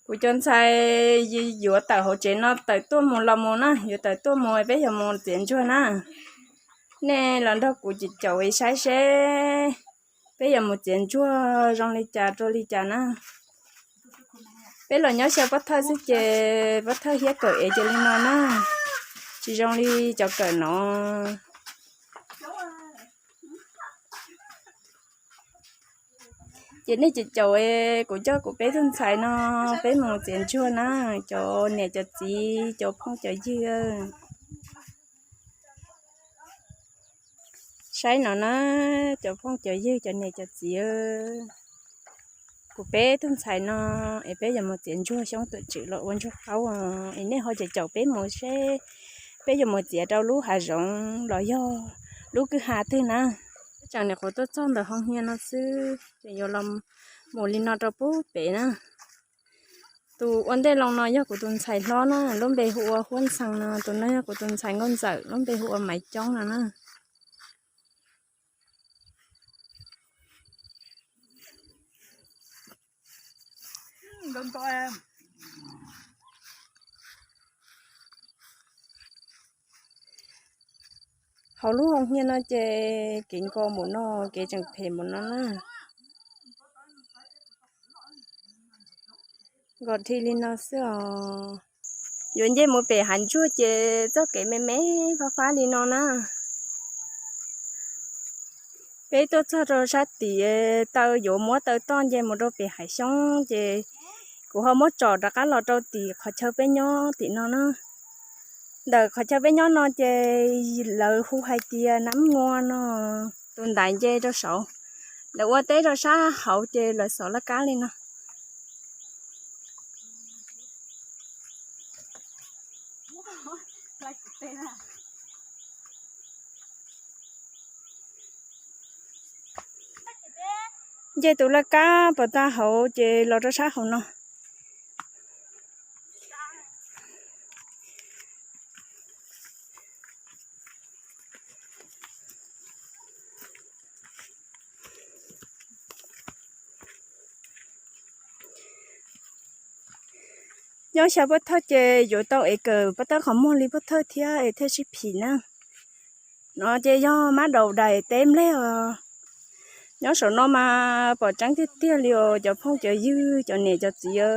Kuv cov ntxhais yuav tawm hauv tsev no tawm tuaj mus los mus na, yuav tawm tuaj mus peb yuav mus txiav ntsuag na. Nej los nrog kuv caum caum saib seb peb yuav mus txiav ntsuag zoo li cas rau li cas na. Peb los nyob xyaw pob thawj xwb ces pob thawj hiab kawm ev ces li no na, tsis zoo li cov kawm no. Ces nej caum caum, kuv coj kuv peb tug ntxhais no peb mus txiav ntsuag na, cov niam cov txiv cov phooj cov ywg. Saib no na, cov phooj cov ywg cov niam cov txiv, kuv peb tug ntxhais no es peb yuav mus txiav ntsuag xyoob tuam tswm los ua ntsuag qaub, es nej ho caum caum peb mus seb peb yuav mus txiav rau lub hav zoov los yog lub kwj ha twg na. Tseem nyuam qhuav tuaj txog ntawm hoo hnia no xwb ces yuav los mus li no rau pub pem na. Tus ua ntej loo no yog kuv tus ntxhais hlob na, lub npe hu ua Huab Ntxhee no, tus no yog kuv tus ntxhais nkauj ntxawm, lub npe hu ua Maiv Coob no na. Hauv lub hoo hnia no ces kev nkos npaum no, kev tseem phem npaum no na. Nkos dhi li no xwb os. Yuav nce mus pem hav ntsuag ces txoj kev me me fab fab li no na. Peb tuaj txog rau sab tim taw yuav muab taw toj nce mus rau pem hav xyoob ces kuv ho muab tsom rov qab los rau tim qhov chaw peb nyob tim no na. Ntawm qhov chaw peb nyob no ces lawv hu hais tias Nab Ngua no, tus ntaiv nce rau saud, lawv ua teb rau sab hauv ces lawv xov laj kab li no. Nce tus laj kab puas tag hauv ces los rau sab hauv no. Nyob xyaw pob thawj ces yuav tau ev kawm pob thawj qhov muag li pob thawj thiab es thiaj sib phim na. No ces yog mab daus daim teb nplej os. Nyob saum no mas pom tseeb tiag tiag li os cov phooj cov ywg cov niam cov txiv.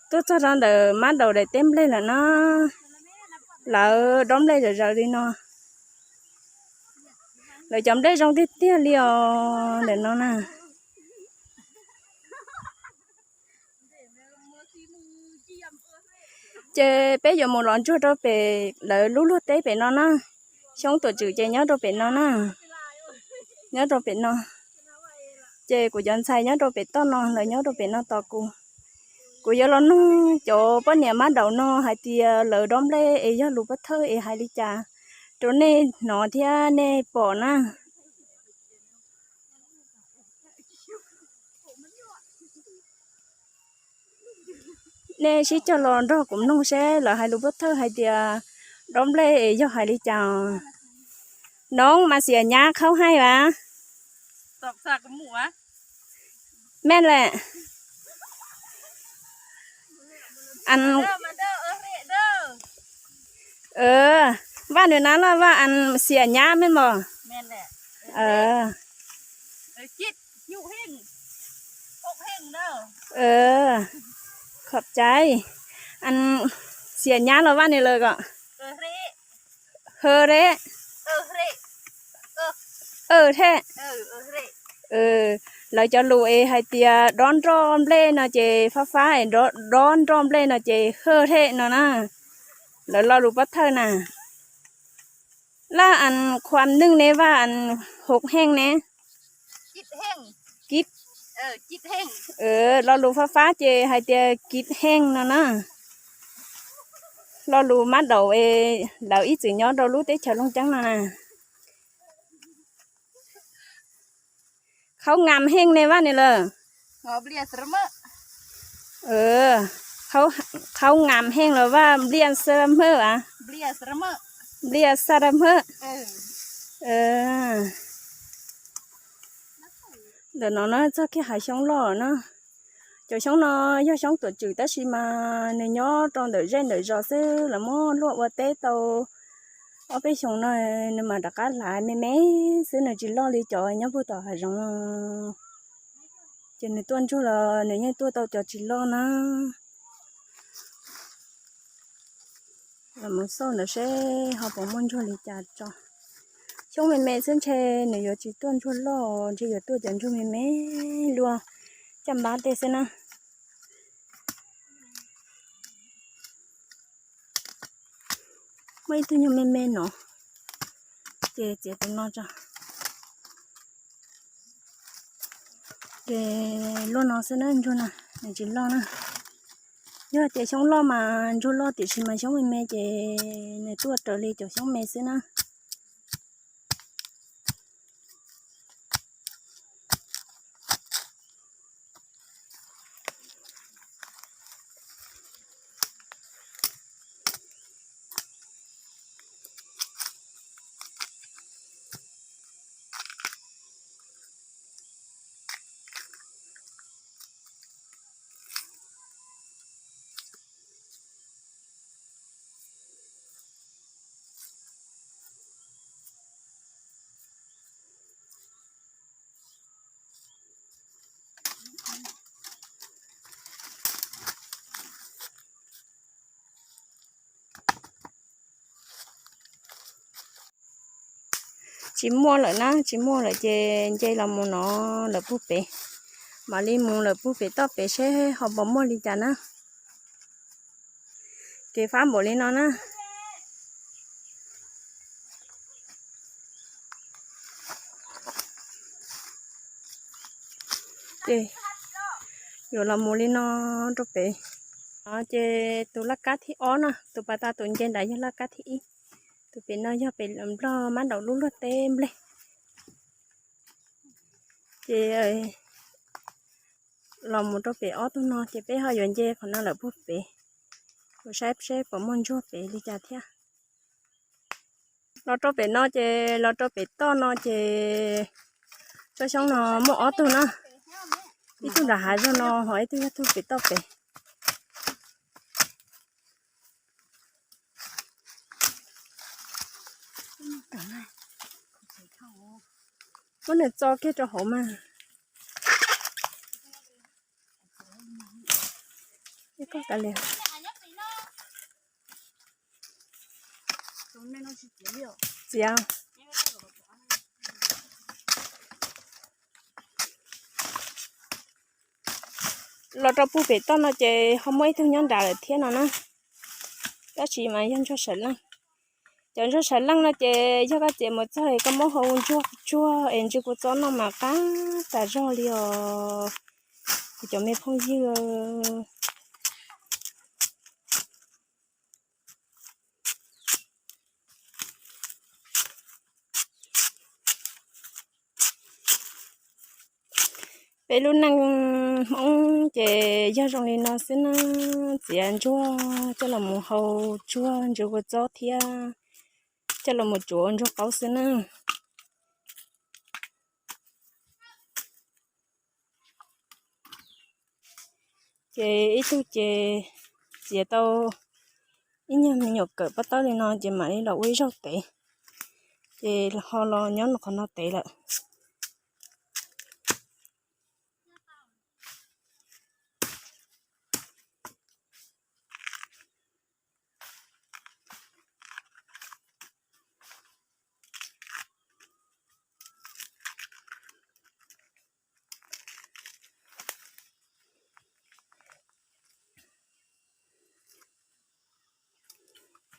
Tuaj txog rau ntawm mab daus daim teb nplej lawm na, lawv dob nplej zom zaws li no. Lawv cov nplej zoo tiag tiag li os ntawm no na. Ces peb yuav mus lov ntsuag rau pem lawv lub luag teb pem no na. Xyoob tuam tswm ces nyob rau pem no na, nyob rau pem no. Ces kuv cov ntxhais nyob rau pem toj no, lawv nyob rau pem no tos kuv. Kuv yuav los nug cov poj niam mab daus no hais tias lawv dob nplej es yog lus pob thawj es hais li cas rau nej hnov thiab nej pom na. Nej sib cog los nrog kuv mloog seb lawv hais lus pob thawj hais tias dob nplej es yog hais li cas. Noob mas xiam nyab khaub haij vas. Mej lawm. Vaj nws na loj vaj xiam nyab mej mos. Khom cai. Xiam nyab los vaj nws lawm kom. Hwj reb. Hwj reb. Lawv cov lus es hais tias dob nroj nplej no ces fab fab, dob nroj nplej no ces hwj reb no na. Lawv lo lus pob thawj na. Laj as khuam neej ne vaj as hov heej ne. Kib, lo lus fab fab ces hais tias kib heej no na. Lo lus mab daus es lawv ib txwm nyob rau lub teb chaws Looj Ceeb no na. Khaub ngam heej ne vaj ni lawm. Khaub ngam heej los vaj npliaj xab hmawj as. Npliaj xab hmawj. Ntawm no na txog kiag hav xyoob loj na. Cov xyoob no yog xyoob tuam tswm tab sis mas nws nyob rau ntawm zej ntawm zos xwb, lawv muab luaj ua teb tau ob peb xyoos no nws mam rov qab hlav me me xwb, nws tsis loj li cov nyob puag tom hav zoov no. Ces nws tuaj ntsuag los nws yeej tuaj tau cov tsis loj na. Los mus xauj ntawd seb ho puas muaj ntsuag li cas tso. Xyoob me me xwb ntshe nws yuav tsis tuaj ntsuag loj, ntshe yuav tuaj cov ntsuag me me luaj caj npab tej xwb na. Muaj ib tug nyuag me me no, ces txiav tus no tso. Ces luaj no xwb na, ntsuag na, nws tsis loj na. Yog tias xyoob loj mas ntsuag loj, tiam sis mas xyoob me me ces nws tuaj raws li cov xyoob me xwb na. Tsis muaj lawm na, tsis muaj lawm ces nce los mus no lawm puag pem. Mam li mus lawm puag pem toj pem seb ho puas muaj li cas na. Kev fab npaum li no na. Ces yuav los mus li no rau pem. No ces tus laj kab thib ob na, tus pas tas tus nce nrad yog laj kab thib ib. Tus pem no yog pem nplog mab daum lub luag teb nplej. Ces los mus rau pem ob tug no ces peb ho yuav nce qhov no lawm puag pem, kuv saib seb puas muaj ntsuag pem li cas thiab. Los rau pem no ces los rau pem toj no ces tsob xyoob no muaj ob tug na, ib tug nram hav zoov no ho ib tug yog tug pem toj pem. Muab nws txo kiag rau hauv mas. Txiav. Los rau puag pem toj no ces ho muaj ib tug nyob nrad lawm thiab no na. Tab sis mas yog ntsuag sawv leej. Cov ntsuag sawv leej no ces yog koj txiav mus txog es koj muab hau ntsuag tsuag es ntsw kua txob noj mas qab tas zog li os kuv cov me phooj ywg. Peb lub neej Hmoob ces yog zoo li no xwb na, txiav ntsuag coj los mus hau tsuag ntsw kua txob thiab coj los mus tsuav ntsuag qaub xwb na. Ces ib tug ces txiav tau ib nyuag me nyuam kawm pob tawb li no ces mam li los ua ib zaug tev, ces ho los nyob qhov no tev lawm.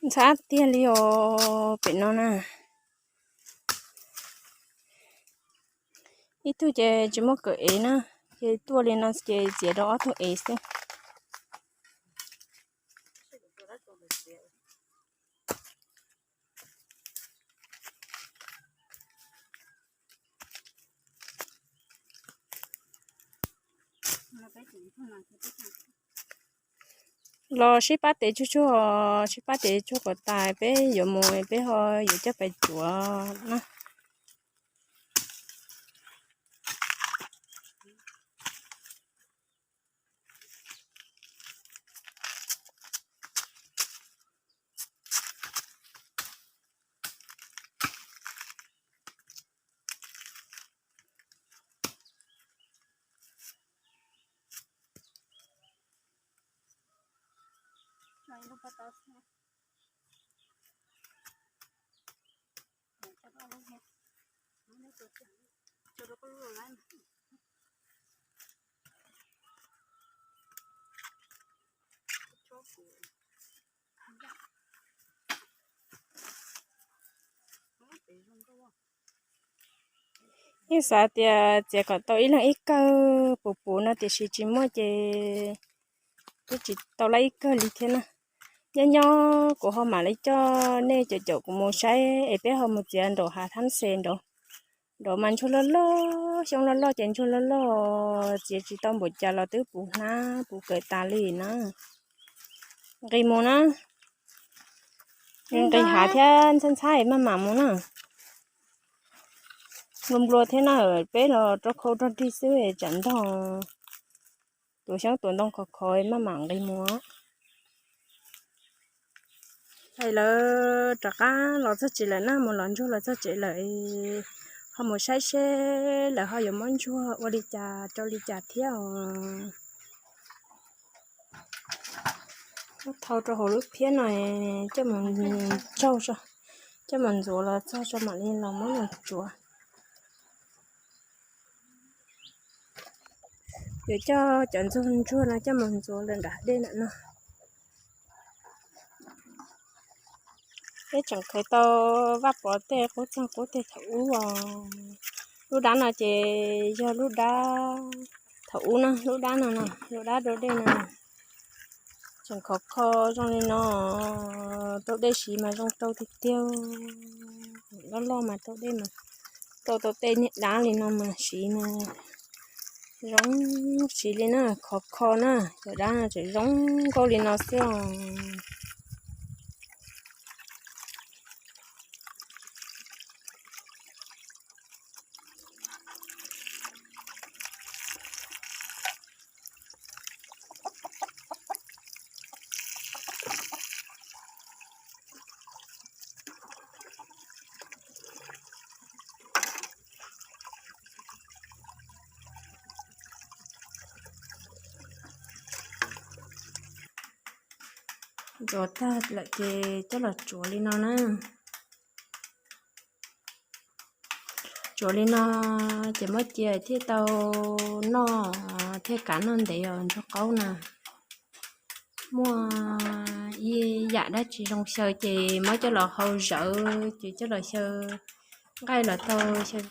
Ntxhab tiag li os pem no na. Ib tug ces tsis muaj kawm ev na, ces tuaj li no ces txiav rau ob tug ev xwb. Los sib pab tev tsuag tsuag, sib pab tev tsuag kom tas peb yuav mus peb ho yuav coj pais tsuav na. Yeej xav tias txiav kom tau ib leeg ib kawg puv puv no tiam sis tsis muaj ces twb tsis tau lab ib kawg li thiab na. Nyob nyob kuv ho mam li coj nej caum caum kuv mus saib es peb ho mus txiav nraum hav thab xes nraud. Nraud mas ntsuag loj loj, xyoob loj loj ces ntsuag loj loj, txiav tsis tau npaum cas los twb puv hnab puv kawg tas li na. Nqis mus na, nqis hav thiab ntxhab ntxhab maj mam mus na. Nplua nplua thiab na, peb los rau khau rau dig xwb tsam ntog tuav xyoob tuav ntoo khov khov maj mam nqis mus. Hais lawv rov qab los txog tsev lawm na, mus los ntsuag los txog tsev lawm, ho mus saib seb lawv ho yuav muab ntsuag ua li cas rau li cas thiab os. Muab thau rau hauv lub phiab no, coj mus tsaug, coj mus ntxuav los txog tso mam li los muab los tsuav. Yuav coj cov ntxuag ntsuag no coj mus ntxuav lawm nram dej ntawm no. Peb tseem khaws tau Vaj Pov tej qub txeeg qub teg thaum ub os. Lub dab no ces yog lub dab thaum ub na, lub dab no no, lub dab rau dej no. Tseem khov kho zoo li no, rau dej siv mas zoo rau tiag tiag. Loj loj mas rau dej mas rau tau tej niag dab li no mas siv mas zoo siv li na, khov kho na, cov dab no tseem zoo nkauj li no xwb os. Ntxuav tag lawm ces coj los tsuav li no na. Tsuav li no ces muab cia thiaj tau noj thiaj kav noj ntev os ntsuag qaub na. Muaj ib yam dab tsi zoo xyaw ces muab coj los hau zawv ces coj los xyaw nqaij los tau xyaw.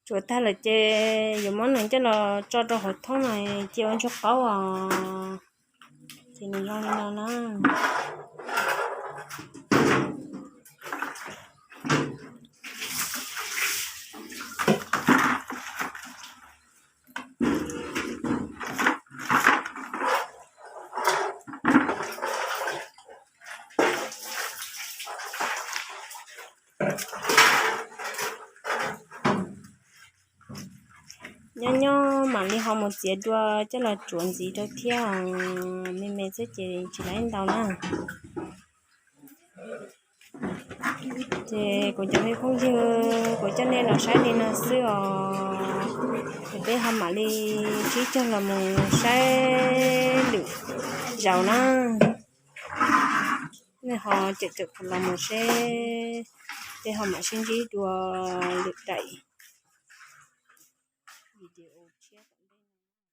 Tsuav tag lawm ces yuav muab nws coj los tso rau hauv thoob no cia ua ntsuag qaub os. Ces nws zoo li no na. Nyob nyob mam li ho mus txiav dua coj los tsuav ntxiv rau thiab, me me xwb ces tsis laib ntau na. Ces kuv cov me phooj ywg, kuv coj nej los saib li no xwb os. Ces peb ho mam li sib cog los mus saib lwm zaus na. Nej ho cawm cawm kuv los mus seb peb ho mam sib ntsib dua lwm daim.